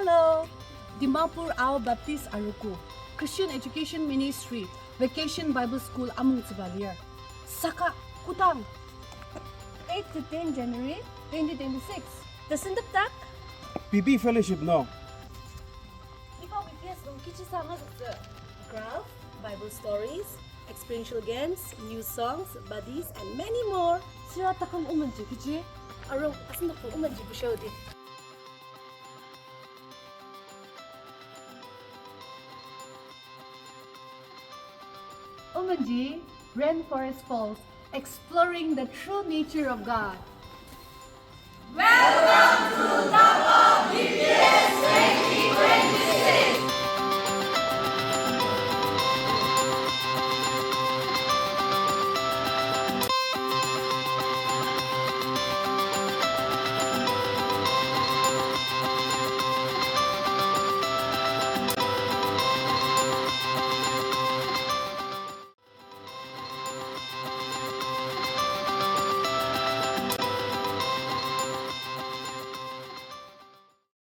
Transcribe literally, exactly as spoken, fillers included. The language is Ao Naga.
Hello! Dimapur Ao Baptist Arogo Christian Education Ministry Vacation Bible School amongtsüba lir. Saka kodang eight to ten January twenty twenty-six, tesentepdak B B Fellowship nung, iba weekends nung kechi sa angazüktsü. Craft, Bible stories, experiential games, new songs, buddies, and many more. Sira taküm omenji kechi? Arung, asenok omenji bushaodi. Omenji, Rainforest Falls, exploring the true nature of God.